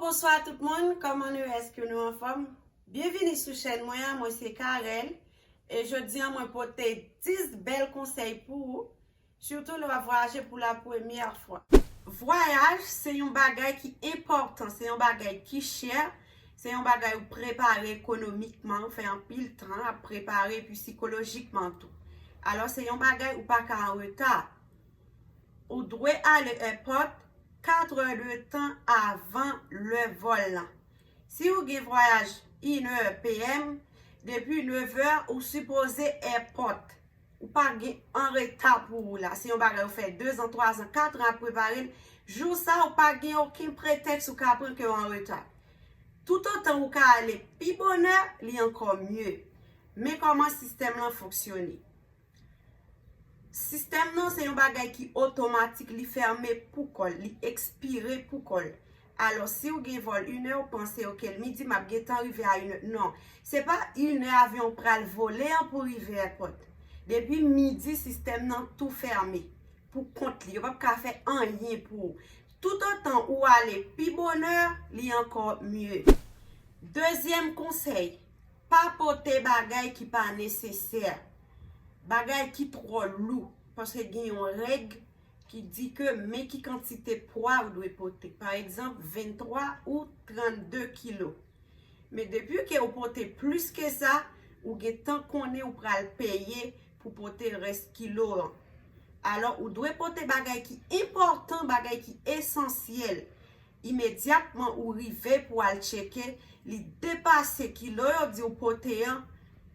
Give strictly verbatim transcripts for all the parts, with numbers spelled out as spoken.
Bonswa tout moun, kòman nou ye? Èske nou anfòm? Byenvini sou chèn mwen an, mwen se Carel. E jodi an mwen pote dis bèl konsèy pou ou, sitou lè w ap vwayaje pou la premyè fwa. Vwayaj se yon bagay ki enpòtan, se yon bagay ki chè, se yon bagay ou prepare ekonomikman, ou fè anpil tan ap prepare, epi sikolojikman tou. Alò, se yon bagay ou pa ka an reta. Ou dwe ale èpòt kat è de tan avan lè vòl lan. Si ou gen vwayaj inè pm, depi nevè ou sipoze èpòt. Ou pa gen an reta pou ou la. Se yon bagay ou fè dezan, twazan, katran ap prepare l. Jou sa ou pa gen okenn pretèks ou ka pran ke w an reta. Toutotan ou ka ale pi bonè, li ankò mye. Men kòman sistèm lan fonksyone. Sistèm nan se yon bagay ki otomatik, li fèmen pou kò l, li ekspire pou kò l. Alò, si w gen vòl inè, ou panse, oke, l midi, m ap gentan rive a inè. Non, se pa inè avyon pral vole an pou rive èpòt. Depi midi, sistèm nan tou fèmen pou kont li. Yo p ap ka fè anyen pou ou. Toutotan ou ale pi bonè, li ankò mye. Dezyèm konsèy, pa pote bagay ki pa nesesè. Bagay ki twò lou. Paske gen yon règ ki di ke men ki kantite pwa ou dwe pote. Pa egzanp, venntwa ou trannde kilo. Men depi ke ou pote plis ke sa, ou gentan konnen ou pral peye pou pote rès kilo an. Alò, ou dwe pote bagay ki enpòtan, bagay ki esansyèl. Imedyatman ou rive pou al tcheke, li depase kilo yo di w pote an,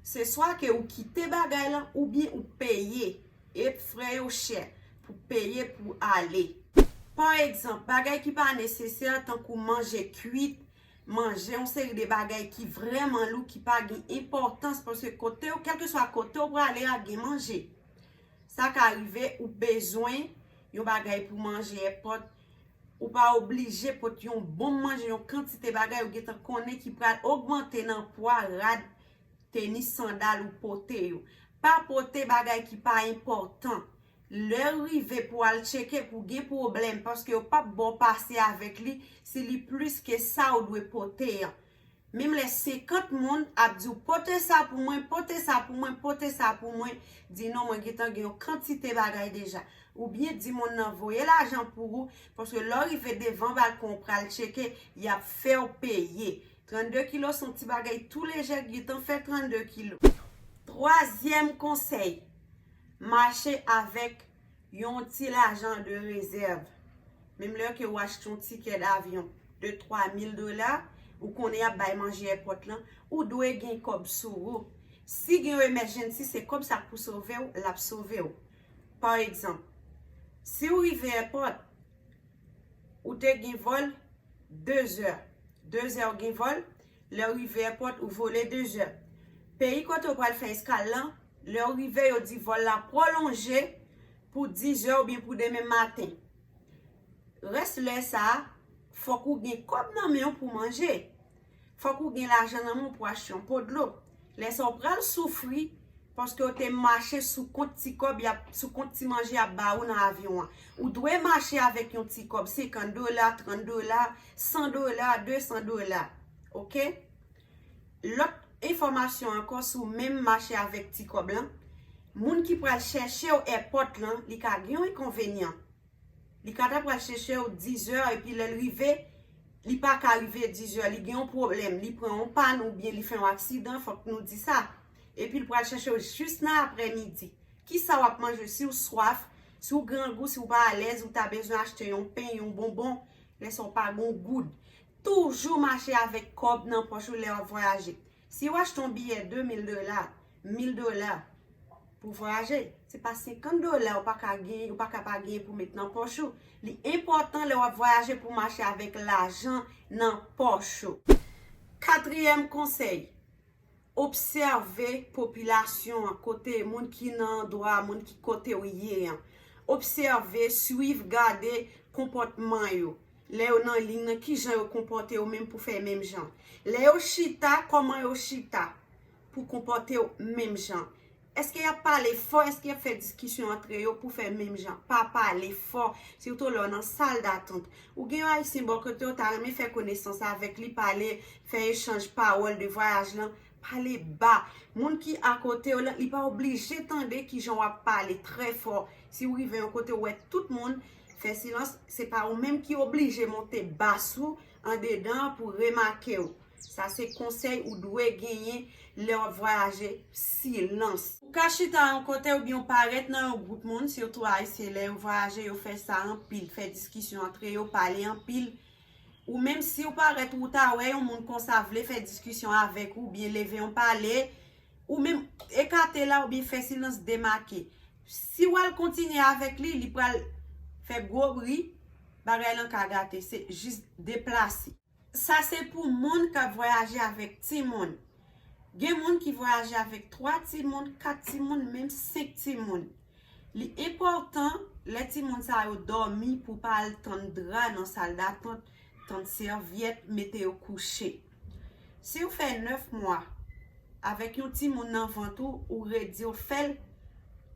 se swa ke ou kite bagay lan oubyen ou peye. E frè yo chè pou peye pou ale. Pa egzanp, bagay ki pa nesesè tankou manje kwit, manje yon seri de bagay ki vrèman lou, ki pa gen enpòtans, paske kote w, kèlkeswa kote w prale a, gen manje. Sa ka rive ou bezwen yon bagay pou manje, èpòt, ou pa oblije pote yon bon manje, yon kantite bagay ou gentan konnen ki pral ogmante nan pwa, rad, tenis, sandal ou pote yo. Pa pote bagay ki pa enpòtan. Lè w rive pou al tcheke, pou gen pwoblèm, paske yo p ap ba w pase avèk li si li plis ke sa ou dwe pote an. Menm lè senkant moun ap di w, "Pote sa pou mwen, pote sa pou mwen, pote sa pou mwen," di, "Non, mwen gentan gen yon kantite bagay deja." Oubyen di moun nan voye lajan pou ou, paske lè w rive devan balkon w pral tcheke, y ap fè w peye. Trannde kilo se yon ti bagay tou lejè, gentan fè trannde kilo. Twazyèm konsèy, mache avèk yon ti lajan de rezèv. Menm lè ke w achte yon tikè davyon de twa mil dola, ou konnen y ap bay manje èpòt lan, ou dwe gen kòb sou ou. Si gen yon emergency, se kòb sa k pou sove w, l ap sove w. Pa egzanp, si w rive èpòt, ou te gen vòl dezè. Dezè w gen vòl, lè w rive èpòt, ou vole dezè. Peyi kote w pral fè eskal lan, lè w rive, yo di vòl la pwolonje pou dizè oubyen pou demen maten. Rès lè sa a, fòk ou gen kòb nan men w pou manje. Fòk ou gen lajan nan men w pou achte yon po dlo. Lè sa w pral soufri, paske w te mache sou kont ti kòb y ap, sou kont ti manje y ap ba ou nan avyon an. Ou dwe mache avèk yon ti kòb, senkant dola, trant dola, san dola, desan dola. Oke? Lòt enfòmasyon ankò sou menm mache avèk ti kòb lan, moun ki pral chèche w èpòt lan, li ka gen yon enkonvenyan. Li ka ta pral chèche w dizè, epi lè l rive, li pa ka rive dizè, li gen yon pwoblèm, li pran yon pàn oubyen li fè yon aksidan, fòk nou di sa. Epi l pral chèche w jis nan aprèmidi. Kisa w ap manje? Si w swaf, si w grangou, si w pa alèz, ou ta bezwen achte yon pen, yon bonbon, lè sa w pa gen yon goud. Toujou mache avèk kòb nan pòch ou lè w ap vwayaje. Si w achte yon biyè de mil dola, mil dola pou vwayaje, se pa senkant dola ou pa ka gen, ou pa ka pa gen pou met nan pòch ou. Li enpòtan lè w ap vwayaje pou mache avèk lajan nan pòch ou. Katriyèm konsèy, obsève popilasyon an, kote moun ki nan andwa, moun ki kote w ye an. Obsève, swiv, gade konpòtman yo. Lè yo nan liy nan, kijan yo konpòte yo menm pou fè menm jan. Lè yo chita, kòman yo chita pou konpòte yo menm jan. Èske y ap pale fò? Èske y ap fè diskisyon antre yo pou fè menm jan? Pa pale fò, sitou lè w nan sal datant. Ou gen yon Ayisyen bò kote w, ta renmen fè konesans avèk li, pale, fè echanj pawòl de vwayaj lan. Pale ba. Moun ki akote w lan, li pa oblije tande kijan w ap pale trè fò. Si w rive yon kote, w wè tout moun fè silans, se pa ou menm ki oblije monte bas ou andedan an pou remake w. Sa se konsèy ou dwe genyen lè w ap vwayaje, silans. Ou ka chita yon kote oubyen w parèt nan yon gwoup moun, sitou Ayisyen, lè yo vwayaje, yo fè sa anpil, fè diskisyon antre yo, pale anpil. Ou menm si w parèt ou ta wè yon moun konsa vle fè diskisyon avèk ou, oubyen leve yon pale, ou menm ekate la oubyen fè silans, demake. Si w al kontinye avèk li, li pral fè gwo bri, bagay lan ka gate, se jis deplase. Sa se pou moun k ap vwayaje avèk timoun. Gen moun ki vwayaje avèk twa timoun, kat timoun, menm senk timoun. Li enpòtan lè timoun sa yo dòmi pou pa al tann dra nan sal datant, tann sèvyèt, mete yo kouche. Si w fè nèf mwa avèk yon timoun nan vant ou, ou redi w fè l,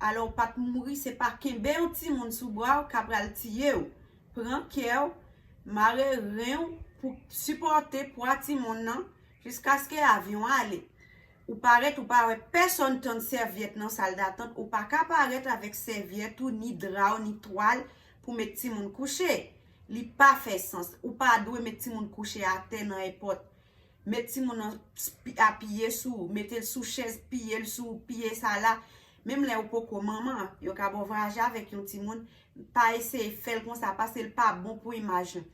alò w pa t mouri, se pa kenbe yon timoun sou bra w k ap pral tiye w. Pran kè w, mare ren w pou sipòte pwa timoun nan jiskaske avyon ale. Ou parèt, ou pa wè pèsonn tann sèvyèt nan sal datant, ou pa ka parèt avèk sèvyèt ou, ni dra w, ni twal pou met timoun kouche. Li pa fè sans. Ou pa dwe met timoun kouche atè nan èpòt. Met timoun nan s-, pi-, apiye sou ou, mete l sou chèz, piye l sou ou, piye sa la. Menm lè ou poko manman, yo ka ba w vwayaje avèk yon timoun, pa eseye fè l konsa, paske l pa bon pou imaj ou.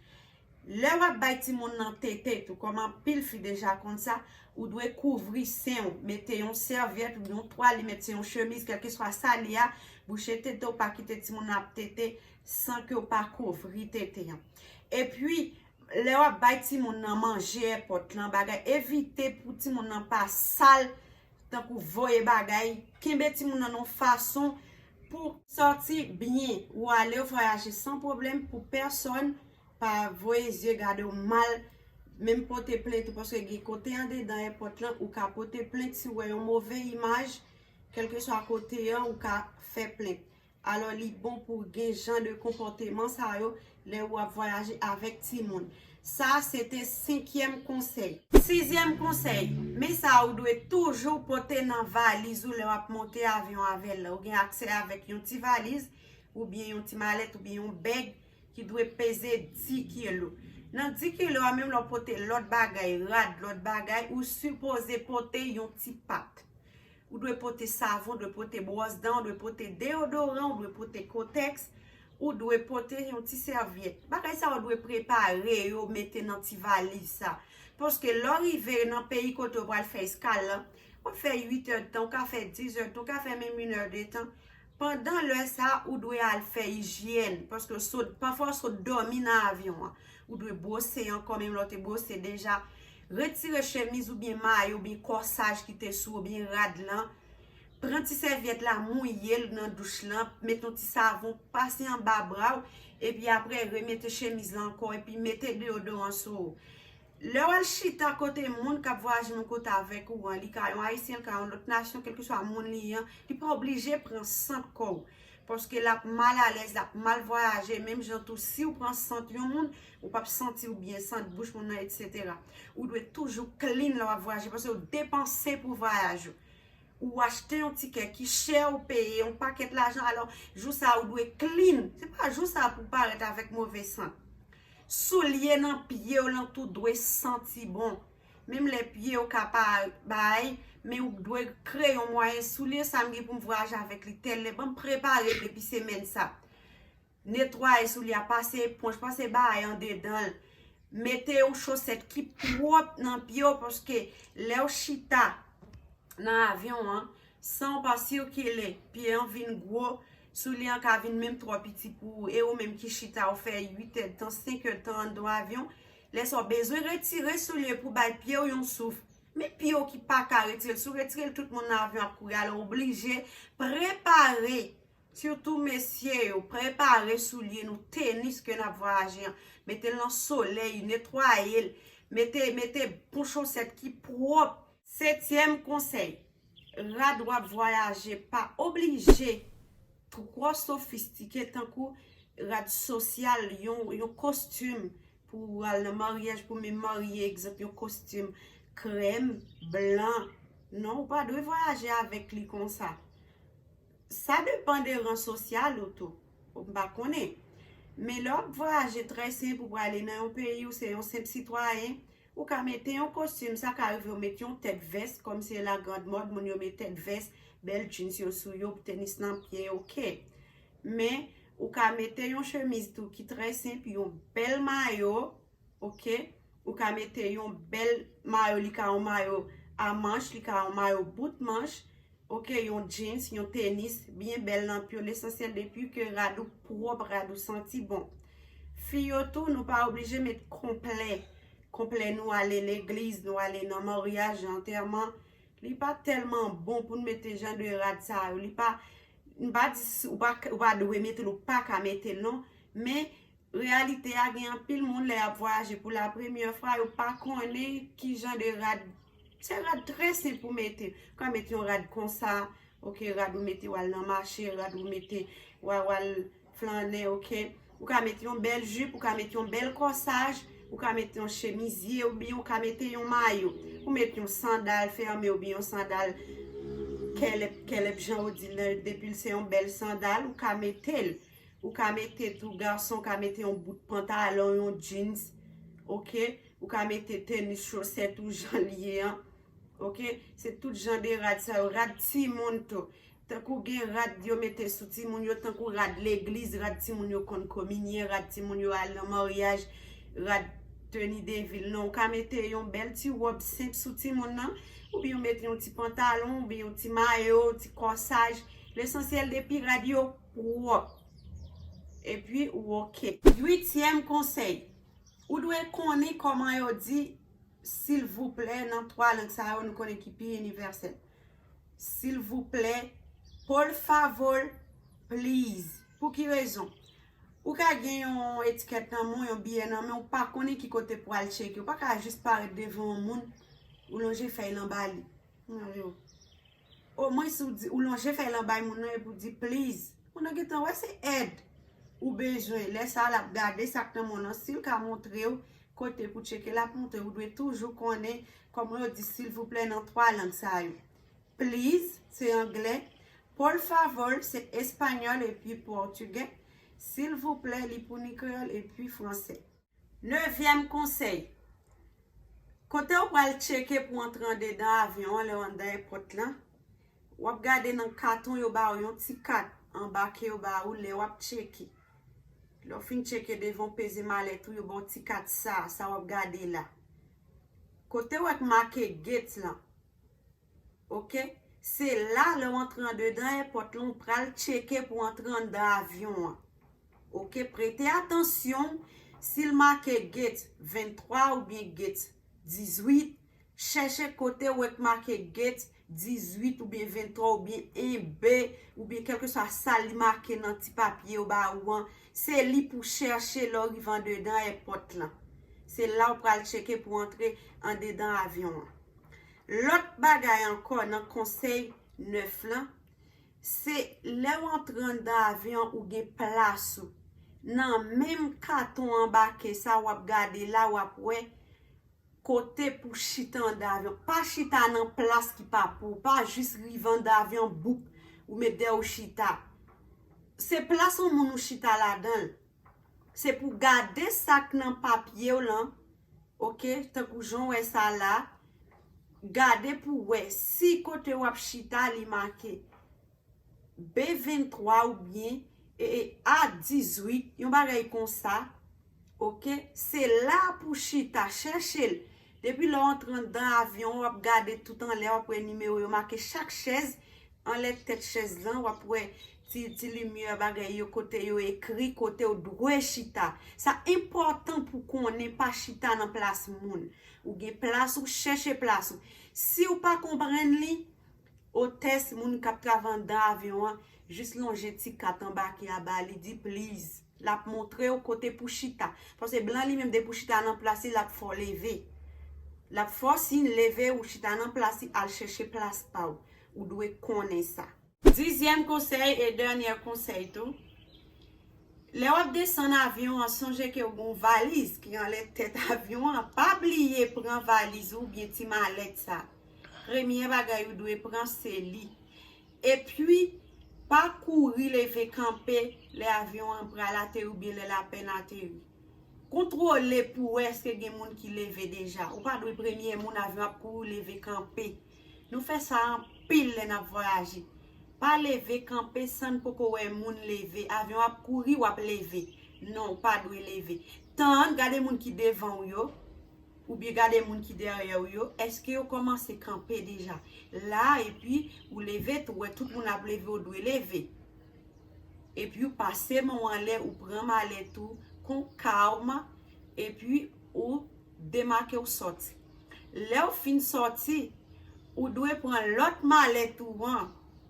Lè w ap bay timoun nan tete tou, kòm anpil fi deja konn sa, ou dwe kouvri sen w, mete yon sèvyèt ou yon twal, li mete yon chemiz, kèlkeswa sa li a, bouche tete w, pa kite timoun nan ap tete san ke w pa kouvri tete an. Epi, lè w ap bay timoun nan manje èpòt lan, bagay, evite pou timoun nan pa sal, tankou voye bagay, kenbe timoun nan yon fason pou sòti byen, ou ale vwayaje san pwoblèm pou pèsonn pa voye zye gade w mal, menm pote plent ou, paske gen kote andedan èpòt lan, ou ka pote plent si w wè yon move imaj, kèlkeswa kote an, ou ka fè plent. Alò, li bon pou gen jan de konpòteman sa yo lè w ap vwayaje avèk timoun. Sa se te senkyèm konsèy. Sizyèm konsèy, men sa ou dwe toujou pote nan valiz ou lè w ap monte avyon avè l la. Ou gen aksè avèk yon ti valiz, oubyen yon ti malèt, oubyen yon bèg ki dwe peze dis kilo. Nan dis kilo a, menm lè w pote lòt bagay, rad, lòt bagay, ou sipoze pote yon ti pat. Ou dwe pote savon, ou dwe pote bwòs dan, ou dwe pote deyodoran, ou dwe pote kotèks, ou dwe pote yon ti sèvyèt. Bagay sa yo dwe prepare yo, mete nan ti valiz sa. Paske lè w rive nan peyi kote w pral fè eskal lan, w ap fè uit è de tan, ou ka fè dis è de tan, ou ka fè menm inè de tan. Pandan lè sa, ou dwe al fè ijyèn, paske w sot, pafwa w sot dòmi nan avyon an. Ou dwe bwose ankò, menm lè w te bwose deja. Retire chemiz oubyen mayo, oubyen kòsaj ki te sou, oubyen rad lan. Pran ti sèvyèt la, mouye l nan douch lan, mete yon ti savon, pase anba bra w, epi apre remete chemiz lan ankò, epi mete deyodoran sou ou. Lè w al chita kote moun k ap vwayaje menm kote avèk ou an, li ka yon Ayisyen, li ka yon lòt nasyon, kèlkeswa moun li ye an, li pa oblije pran sant kò w. Paske l ap mal alèz, l ap mal vwayaje, menm jan tou si w pran sant yon moun, ou p ap santi w byen, sant bouch moun nan, etsetera. Ou dwe toujou clean lè w ap vwayaje, paske w depanse pou vwayaj ou. Ou achte yon tikè ki chè, ou peye yon pakèt lajan, alò, jou sa a ou dwe clean. Se pa jou sa a pou w parèt avèk move sant. Soulye nan pye w lan tou dwe santi bon. Menm lè pye w ka pa bay, men ou dwe kreye yon mwayen, soulye sa m gen pou m vwayaje avèk li tèl lè, ban m prepare l depi semèn sa. Netwaye soulye a, pase eponj, pase bagay andedan l. Mete yon chosèt ki pwòp nan pye w, paske lè w chita nan avyon an, san w pa sikile, pye an vin gwo, soulye an ka vin menm twò piti pou ou, e ou menm ki chita, ou fè uit è de tan, senk è de tan anndan avyon, lè sa w bezwen retire soulye pou bay pye w yon souf. Men pye w ki pa ka retire l, si w retire l, tout moun nan avyon ap kouri, alò w oblije prepare. Sitou mesye yo, prepare soulye nou, tenis ke n ap vwayaje an. Mete l nan solèy, netwaye l. Mete, mete bon chosèt ki pwòp. Setyèm konsèy, Rad w ap vwayaje pa oblije twò sofistike tankou rad sosyal, yon, yon kostim pou w al nan maryaj, pou menm marye, egzanp, yon kostim krèm, blan. Non, ou pa dwe vwayaje avèk li konsa. Sa depann de ran sosyal ou tou. Ou pa konnen. Men lè w ap vwayaje trè senp, ou prale nan yon peyi, ou se yon senp sitwayen, ou ka mete yon kostim, sa ka rive w mete yon tèt vès, kòm se la grand mode, moun yo met tèt vès, bèl jeans yo sou yo, tenis nan pye, oke. Men, ou ka mete yon chemiz tou ki trè senp, yon bèl mayo, oke. Ou ka mete yon bèl mayo, li ka yon mayo a manch, li ka yon mayo bout manch, oke, yon jeans, yon tenis, byen bèl nan pye w, lesansyèl depi ke rad ou pwòp, rad ou santi bon. Fi yo tou, nou pa oblije met konplè. Konplè nou ale legliz, nou ale nan maryaj, antèman. Li pa tèlman bon pou n mete jan de rad sa yo. Li pa, m pa di s- ou pa, ou pa dwe mete l, ou pa ka mete l non. Men reyalite a, gen anpil moun lè y ap vwayaje pou la premyè fwa, yo pa konnen ki jan de rad. Se rad trè senp pou mete. Ou ka mete yon rad konsa, oke, rad ou mete w al nan mache, rad ou mete w al, w al flannen, oke. Ou ka mete yon bèl jip, ou ka mete yon bèl kòsaj, ou ka mete yon chemizye, oubyen ou ka mete yon mayo. Ou mete yon sandal fèmen, oubyen yon sandal kèlèp, kèlèp jan ou di l, depi l se yon bèl sandal, ou ka mete l. Ou ka mete tou, gason ka mete yon bout pantalon, yon jeans, oke? Ou ka mete tenis, chosèt ou jan l ye an, oke? Se tout jan de rad sa yo, rad timoun tou. Tankou gen rad yo mete sou timoun yo, tankou rad legliz, rad timoun yo konn kominyen, rad timoun yo al nan maryaj, rad teni de vil. Non, ou ka mete yon bèl ti wòb senp sou timoun nan, oubyen ou mete yon ti pantalon, oubyen yon ti mayo, ti kòsaj. Lesansyèl depi rad yo pwòp. Epi ou oke. Uityèm konsèy, ou dwe konnen kòman yo di silvouplè nan twa lang sa yo, nou konnen ki pi inivèsèl. Silvouplè, por favor, please. Pou ki rezon? Ou ka gen yon etikèt nan men w, yon biyè nan men w, ou pa konnen ki kote pou al tcheke. Ou pa ka jis parèt devan yon moun, ou lonje fèy l anba li. Mwen yo. Omwen si w di, ou lonje fèy l anba moun nan epi w di please. Moun nan gentan wè se èd ou bezwen. Lè sa a, l ap gade sa k nan men w nan. Si l ka montre w kote pou tcheke, l ap montre w. Ou dwe toujou konnen kòman yo di silvouplè nan twa lang sa yo. Please, se anglè. Por favor, se espanyòl epi pòtigè. Silvouplè, li pou ni kreyòl epi fransè. Nevyèm konsèy. Kote w pral tcheke pou antre andedan avyon an lè w anndan èpòt lan, w ap gade nan katon yo ba w yon ti kat anba ke yo ba w lè w ap tcheke. Lè w fin tcheke devan w peze malèt ou, yo ba w ti kat sa, sa w ap gade la. Kote w wè k make gate lan, oke? Se la, lè w antre andedan èpòt lan, ou pral tcheke pou antre anndan avyon an. Oke, prete atansyon si l make gate venntwa oubyen gate dizuit. Chèche kote w wè k make gate dizuit oubyen venntwa oubyen en B oubyen kèlkeswa sa li make nan ti papye yo ba ou an. Se li pou chèche lè w rive andedan èpòt lan. Se la w pral tcheke pou antre andedan avyon an. Lòt bagay ankò nan konsèy nèf lan, se lè w antre anndan avyon ou gen plas ou. Nan menm katon anbake sa w ap gade la, w ap wè kote pou chita anndan avyon. Pa chita nan plas ki pa pou w, pa jis rive anndan avyon, boup, ou met dèyè w chita. Se plas yon moun ou chita ladan l. Se pou gade sa k nan papye w lan, oke, tankou jan w wè sa la, gade pou w wè si kote w ap chita li make B venntwa oubyen e, e, A dizuit, yon bagay konsa, oke, se la pou chita, chèche l. Depi lè w antre anndan avyon, w ap gade tout anlè, w ap wè nimewo yo make chak chèz, anlè tèt chèz lan, w ap wè ti, ti limyè bagay yo, kote yo ekri, kote w dwe chita. Sa enpòtan pou konnen, pa chita nan plas moun. Ou gen plas ou, chèche plas ou. Si w pa konprann li, otès, moun k ap travay anndan avyon an, jis lonje ti kat anbake a ba li, di please. L ap montre w kote pou chita. Paske blan li menm, depi w chita nan plas li, l ap fè w leve. L ap fè w siy leve, ou chita nan plas li, al chèche plas pa w. Ou dwe konnen sa. Dizyèm konsèy e dènyè konsèy tou. Lè w ap desann avyon an, sonje ke w gen yon valiz ki anlè tèt avyon an. Pa bliye pran valiz ou oubyen ti malèt sa. Premye bagay ou dwe pran se li. Epi, pa kouri leve kanpe lè avyon an pral ateri oubyen lè l apèn ateri. Kontwole pou w wè èske gen moun ki leve deja. Ou pa dwe premye moun avyon ap kouri leve kanpe. Nou fè sa anpil lè n ap vwayaje. Pa leve kanpe san n poko wè moun leve. Avyon ap kouri, w ap leve. Non, ou pa dwe leve. Tann, gade moun ki devan w yo, oubyen gade moun ki dèyè w yo. Èske yo kòmanse kanpe deja? La, epi ou leve tou, wè tout moun ap leve, ou dwe leve. Epi ou pase men w anlè, ou pran malèt ou kon kalm, epi ou demake w sòti. Lè w fin sòti, ou dwe pran lòt malèt ou an.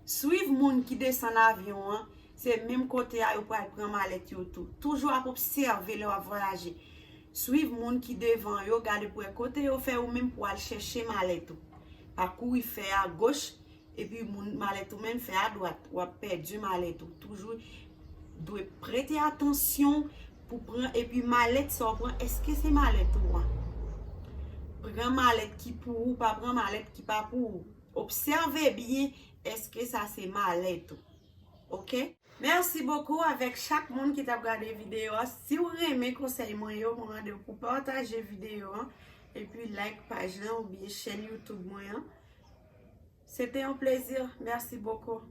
Swiv moun ki desann avyon an, se menm kote a yo pral pran malèt yo tou. Toujou ap obsève lè w ap vwayaje. Swiv moun ki devan yo, gade pou wè kote yo fè ou menm pou al chèche malèt ou. Pa kouri fè agoch, epi moun malèt ou menm fè adwat, w ap pèdi malèt ou. Toujou dwe prete atansyon pou pran, epi malèt sa w pran, èske se malèt ou an? Pran malèt ki pou ou, pa pran malèt ki pa pou ou. Obsève byen, èske sa se malèt ou? Oke? Mèsi bokou avèk chak moun ki t ap gade videyo a. Si w renmen konsèy mwen yo, mwen mande w pou pataje videyo an, epi like paj lan oubyen chèn YouTube mwen an. Se te yon plezi. Mèsi bokou.